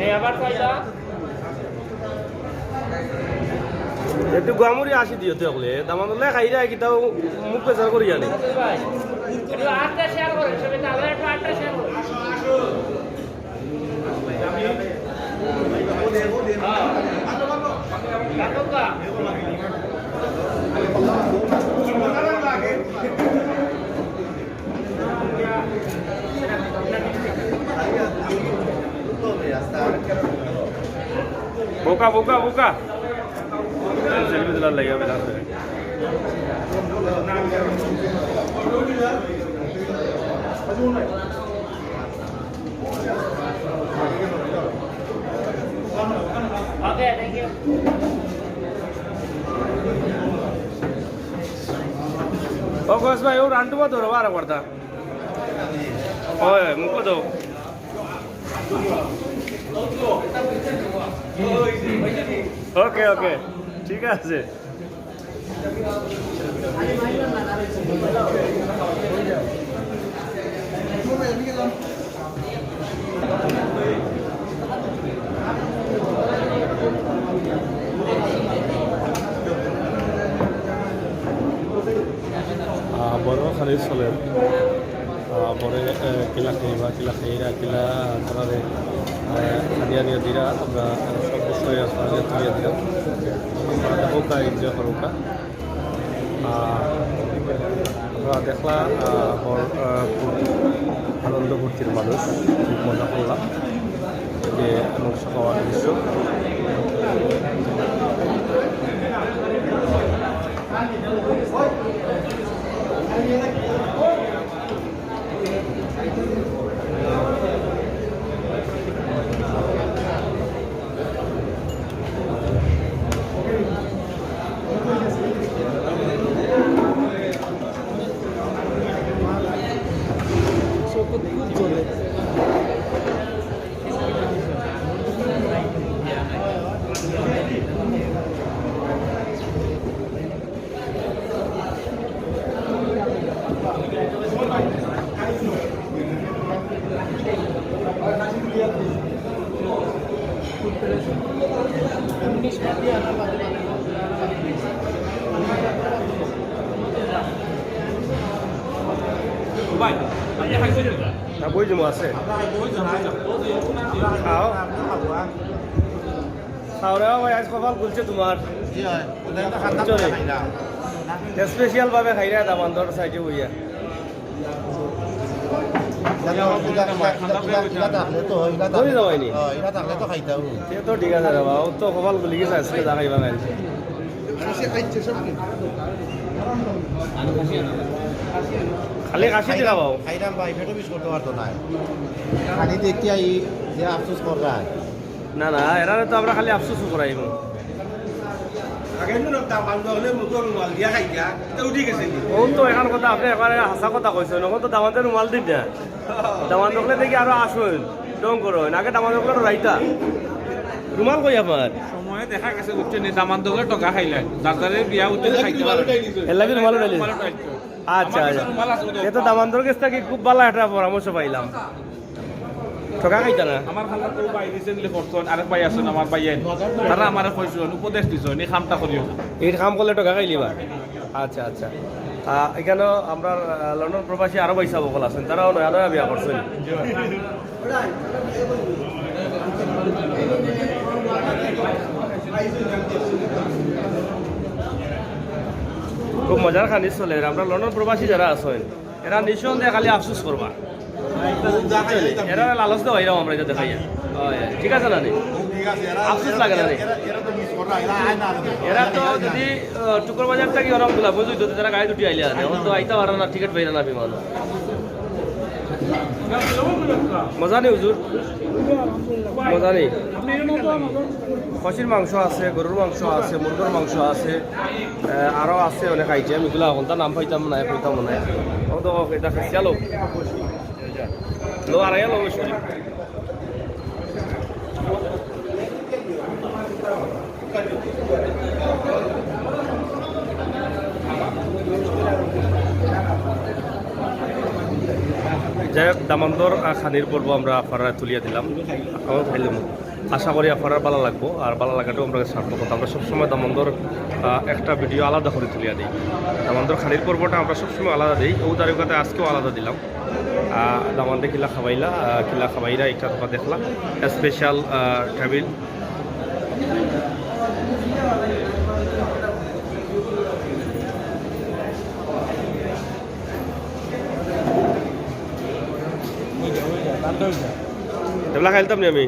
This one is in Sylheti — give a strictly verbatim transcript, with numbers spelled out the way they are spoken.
এই আবার কয়টা? একটু গুয়ামুড়ি আসি দিও তো হকলে, দামান হকলে খাইরা কিতাও মুখ বেজার করি জানি। ভাই, একটু আটটা শেয়ার করেন, সবাই তাহলে একটু আটটা শেয়ার করেন। বোকা, বোকা, বোকা। সেলফি তোলার লাগি হবে না। Okay, thank you. ও কস ভাই, ও রান্টু মা ধরো, আর করতা। ওই, মুখ দাও। ওকে, ওকে, ঠিক আছে। আহ, বড় খালি চলে। আহ, পরে, আহ, কিলা খাইবা, কিলা খাইরা, কিলা তারারে, আহ, খানি আনিয়া দিরা, আমরা, আহ, সব বিষয়ে আপনাদের তুলিয়া দিলাম। আপনারা দেখউক্কা, এনজয় করউক্কা। আহ, আপনারা দেখলা, আহ, বড়, আহ, খুব আনন্দ ফুর্তির মানুষ, খুব মজা করলাম। যে মাংস খাওয়ার দৃশ্য। ভাই, আপনি খাইছেন এটা? না, বই জমা আছে। খাও। খাও রে ভাই, আজ কপাল খুলছে তোমার। জি হয়। ওটা কিন্তু খাতা বুঝছো রে? খাই না। স্পেশাল ভাবে খাইরা দামান্দর সাইডে বইয়া। ইটা থাকলে তো, ইটা থাকলে, বই যাওয়ায়নি। ও, ইটা থাকলে তো খাইতাম। সে তো ঠিক আছে রে বাবা, ও তো কপাল খুলি গেছে আজকে যা খাইবা খাইছে। খালি কাশি দেখা পাও। খাইলাম ভাই, পেটও বিষ করতে পারতো না। খালি দেখিয়া এই যে আফসোস কররা। না, না, এরারে তো আমরা খালি আফসোস করাইমু। আগে নু দামান্দ অকলে মুখো রুমাল দিয়া খাইতা, ইটা উঠি গেছে নি? অখন তো এখান কথা আপনি একবারে হাছা কথা কইছেন, অখন তো দামান্দে রুমাল দিন না। দামান্দ অকলে দেখি আরো আসইন, ঢং করইন। আগে দামান্দ অকলে ডরাইতা। রুমাল কই আপনার? সময়ে দেখা গেছে, বুঝছেন নি, দামান্দ অকলে ঠকা খাইলেন। যার যারে বিয়া উঠে খাইতে পারে। এর লাগি রুমাল উঠাইলে। রুমাল উঠাইছে। আচ্ছা, আমার কাছে আচ্ছা। রুমাল আছে, ওটা এ তো দামান্দর গেছ থাকি খুব ভালা একটা পরামর্শ পাইলাম। ঠকা খাইতা না। আমার খালা তো ভাই recently পড়ছইন, আরেক ভাই আছইন আমার ভাইয়াইন। তারা আমারে কইছইন, উপদেশ দিছইন, এই কামটা করিও। এই কাম করলে ঠকা খাইলিবা। আচ্ছা, আচ্ছা। আহ, এখানো আমরার, আহ, লন্ডন প্রবাসী আরো ভাইসাব অকল আছইন, তারাও নয়া নয়া বিয়া করছইন। খুব মজার খানি চলের। আমরার লন্ডন প্রবাসী যারা আছইন, এরা নিঃসন্দেহে খালি আফসোস করবা। এরা লালচ দেওয়াইরাম আমরা ইটা দেখাইয়া। অয়, ঠিক আছে না নি? আফসোস লাগে না নি? এরা তো যদি, আহ, টুকর বাজার থাকি ওরকম গুলা বুঝুই তো, তারা গাড়ি দুটি আইলে আনে। অখন তো আইতা পারে না, টিকিট পাইরা না বিমান। মজা নি হুজুর? মজা নি? খাসির মাংস আছে, গরুর মাংস আছে, মুরগর মাংস আছে, আহ, আরো আছে অনেক আইটেম। ইগুলা অখন তা নাম পাইতাম না, পাইতাম না। ও তো, এটা খাসি আলো। লো, আর আইয়া লো, সরি। যাই হোক, দামান্দর আহ, খানির পর্ব আমরা আপনারারে তুলিয়া দিলাম। আশা করি আপনারার ভালা লাগবো, আর ভালা লাগাটাউ আমরার সার্থকতা। আমরা সবসময় দামান্দর আহ, একটা ভিডিও আলাদা করি তুলিয়া দেই। দামান্দর খানির পর্বটা আমরা সবসময় আলাদা দেই, অউ তারিকাতে আজকেও আলাদা দিলাম। আহ, দামান্দে কিলা খাবাইলা, আহ, কিলা খাবাইরা, একটা তুমরা দেখলা। Special table. এবলা খাইলতাম নি আমি।